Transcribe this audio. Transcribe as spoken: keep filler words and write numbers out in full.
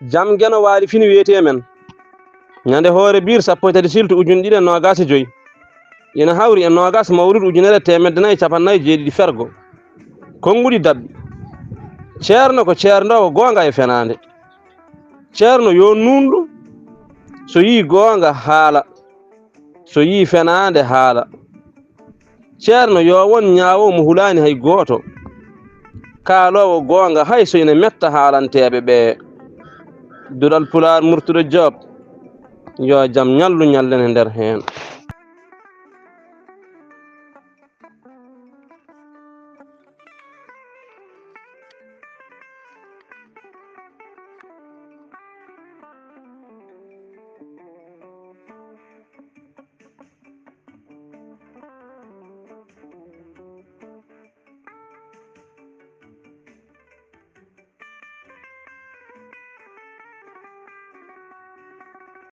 Jam Geno Waali Fini wiyetee men. Ñande hoore biir sappo e tati siltu ujunɗiɗi e noogaas e joy, ina hawri e noogaas mawludu ujunere e teemedde nayi e cappanɗe nayi e jeeɗiɗi fergo, konnguɗi daɓɓi. Ceerno ko ceerndoowo goonga e fenaande. Ceerno yo nuunɗo, so yii goonga haala, so yii fenaande haala. Ceerno yo won ñaawo mo hulaani hay gooto, kaaloowo goonga hay so ina metta haalanteeɓe ɓee. Duɗal Pulaar Murtuɗo Joob, yo jam ñallu ñallen e nder heen.